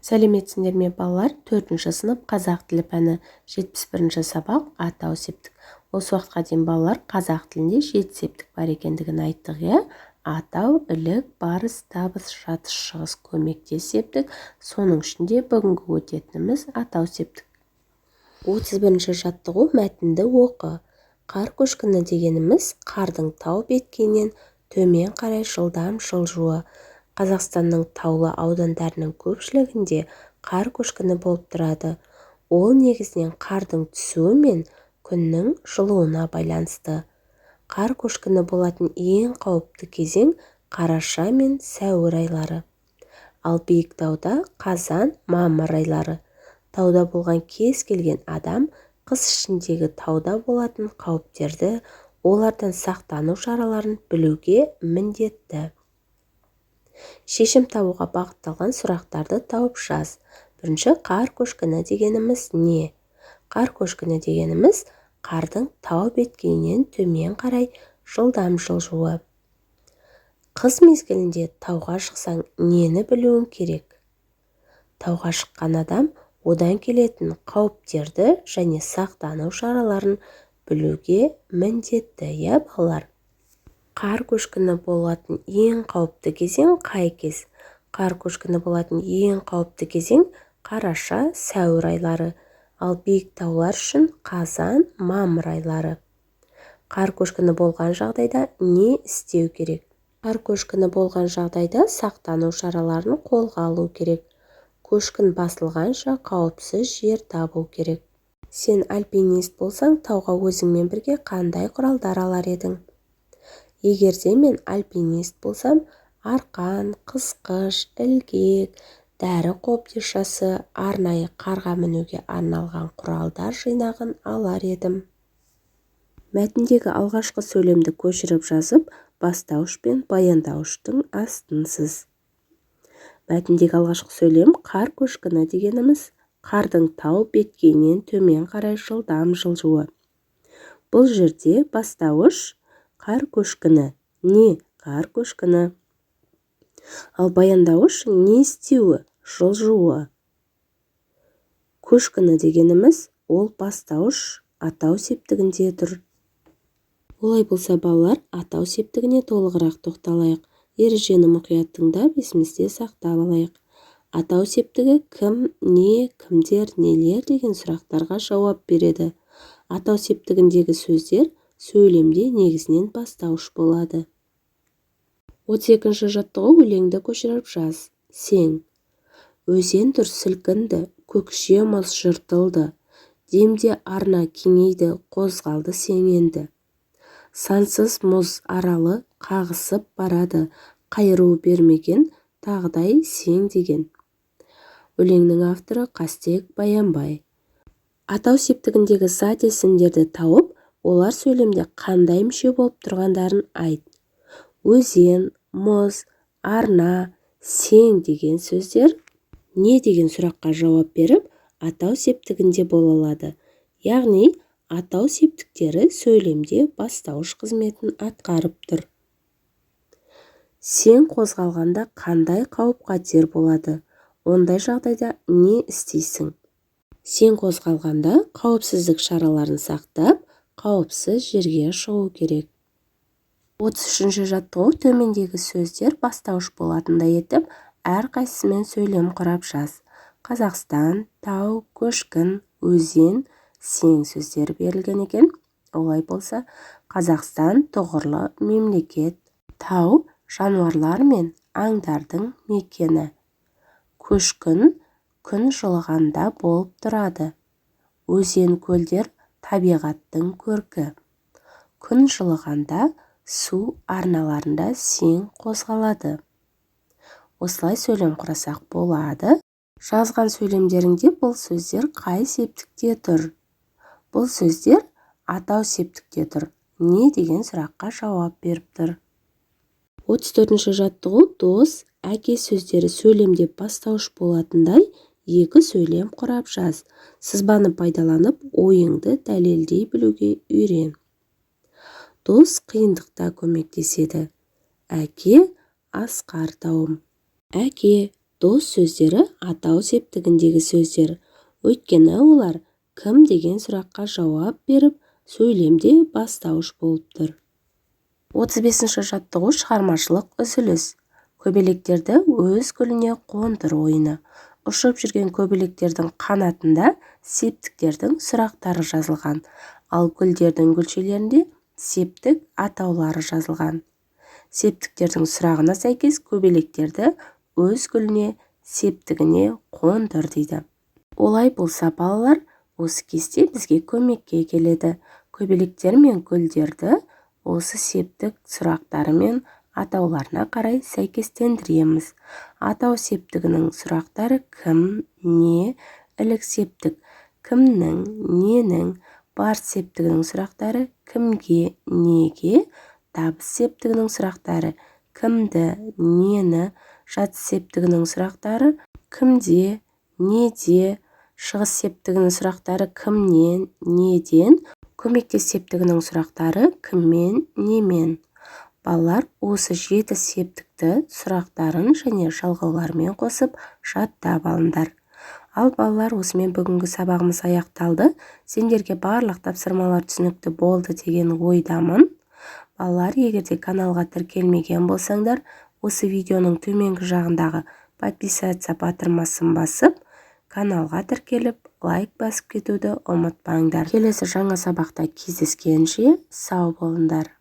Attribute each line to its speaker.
Speaker 1: Сәлеметсіңдер ме, балалар! Төртінші сынып, қазақ тілі пәні, 71-ші сабақ, атау септік. Осы уақытқа дейін, балалар, қазақ тілінде жеті септік бар екендігін айттық, иә? Атау, ілік, барыс, табыс, жатыс, шығыс, көмектес септік. Соның ішінде бүгінгі өтетініміз атау септік. 31-ші жаттығу. Мәтінді оқы. Қар көшкіні дегеніміз – қардың тау беткейінен төмен қарай жылдам жылжуы. Қазақстанның таулы аудандарының көпшілігінде қар көшкіні болып тұрады. Ол негізінен қардың түсуі мен күннің жылуына байланысты. Қар көшкіні болатын ең қауіпті кезең қараша мен сәуір айлары. Ал биік тауда қазан, мамыр айлары. Тауда болған кез келген адам қыс ішіндегі тауда болатын қауіптерді, олардан сақтану шараларын білуге міндетті. Шешім табуға бағытталған сұрақтарды тауып жаз. Бірінші, қар көшкіні дегеніміз не? Қар көшкіні дегеніміз – қардың тау беткейінен төмен қарай жылдам жылжуы. Қыс мезгілінде тауға шықсаң, нені білуің керек? Тауға шыққан адам одан келетін қауіптерді және сақтану шараларын білуге міндетті, иә, балалар? Қар көшкіні болатын ең қауіпті кезең қай кез? Қар көшкіні болатын ең қауіпті кезең қараша, сәуір айлары, ал биік таулар үшін қазан, мамыр айлары. Қар көшкіні болған жағдайда не істеу керек? Қар көшкіні болған жағдайда сақтану шараларын қолға алу керек. Көшкін басылғанша қауіпсіз жер табу керек. Сен альпинист болсаң, тауға өзіңмен бірге қандай құралдар алар едің? Егер де мен альпинист болсам, арқан, қысқыш, ілгек, дәрі қобдишасы, арнайы қарға мінуге арналған құралдар жинағын алар едім. Мәтіндегі алғашқы сөйлемді көшіріп жазып, бастауыш пен баяндауыштың астын сыз. Мәтіндегі алғашқы сөйлем: қар көшкіні дегеніміз – қардың тау беткейінен төмен қарай жылдам жылжуы. Бұл жерде бастауыш қар көшкіні. Не қар көшкіні? Ал баяндауыш не істеуі? Жылжуы. Көшкіні дегеніміз ол бастауыш, атау септігінде тұр. Олай болса, балалар, атау септігіне толығырақ тоқталайық. Ережені мұқият тыңдап, есімізде сақтап алайық. Атау септігі кім, не, кімдер, нелер деген сұрақтарға жауап береді. Атау септігіндегі сөздер сөйлемде негізінен бастауыш болады. 32-ші жаттығу. Өлеңді көшіріп жаз. Сең. Өзен дүр сілкінді, көкше мұз жыртылды. Демде арна кеңейді, қозғалды сең енді. Сансыз мұз аралы қағысып барады, қайыру бермеген тағыдай сең деген. Өлеңнің авторы Қастек Баянбай. Атау септігіндегі зат есімдерді тауып, олар сөйлемде қандай мүше болып тұрғандарын айт. Өзен, мұз, арна, сең деген сөздер не деген сұраққа жауап беріп, атау септігінде бола алады. Яғни атау септіктері сөйлемде бастауыш қызметін атқарып тұр. Сең қозғалғанда қандай қауіп-қатер болады? Ондай жағдайда не істейсің? Сең қозғалғанда қауіпсіздік шараларын сақтап, қауіпсіз жерге шығу керек. 33-ші жаттығу. Төмендегі сөздер бастауыш болатындай етіп, әрқайсысымен сөйлем құрап жаз. Қазақстан, тау, көшкін, өзен, сең сөздері берілген екен. Олай болса, Қазақстан – тұғырлы мемлекет. Тау – жануарлар мен аңдардың мекені. Көшкін күн жылығанда болып тұрады. Өзен-көлдер – табиғаттың көркі. Күн жылығанда су арналарында сең қозғалады. Осылай сөйлем құрасақ болады. Жазған сөйлемдеріңде бұл сөздер қай септікте тұр? Бұл сөздер атау септікте тұр. Не деген сұраққа жауап беріп тұр. 34-ші жаттығу. Дос, әке сөздері сөйлемде бастауыш болатындай екі сөйлем құрап жаз. Сызбаны пайдаланып, ойыңды дәлелдей білуге үйрен. Дос қиындықта көмектеседі. Әке – асқар тауым. Әке. Дос сөздері атау септігіндегі сөздер. Өйткені олар кім деген сұраққа жауап беріп, сөйлемде бастауыш болып тұр. 35-ші жаттығу: шығармашылық үзіліс. Көбелектерді өз гүліне қондыр ойыны. Ұшып жүрген көбелектердің қанатында септіктердің сұрақтары жазылған, ал гүлдердің гүлшелерінде септік атаулары жазылған. Септіктердің сұрағына сәйкес көбелектерді өз гүліне, септігіне қондыр дейді. Олай болса, балалар, осы кесте бізге көмекке келеді. Көбелектер мен гүлдерді осы септік сұрақтары мен атауларына қарай сәйкестендіреміз. Атау септігінің сұрақтары кім, не, ілік септік кімнің, ненің, бар септігінің сұрақтары кімге, неге, табыс септігінің сұрақтары кімді, нені, жатыс септігінің сұрақтары кімде, неде, шығыс септігінің сұрақтары кімнен, неден, көмектес септігінің сұрақтары кіммен, немен. Балалар, осы жеті септікті сұрақтарын және жалғауларымен қосып жаттап алыңдар. Ал, балалар, осымен бүгінгі сабағымыз аяқталды. Сендерге барлық тапсырмалар түсінікті болды деген ойдамын. Балалар, егер де каналға тіркелмеген болсаңдар, осы видеоның төменгі жағындағы «Подписаться» батырмасын басып, каналға тіркеліп, лайк басып кетуді ұмытпаңдар. Келесі жаңа сабақта кездескенше сау болыңдар!